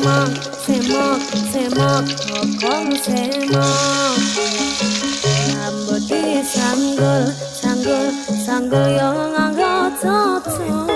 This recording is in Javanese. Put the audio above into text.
Semok, semok, semok, bokong semok. Rambut disanggul, sanggul, sanggul yo nganggo tutu.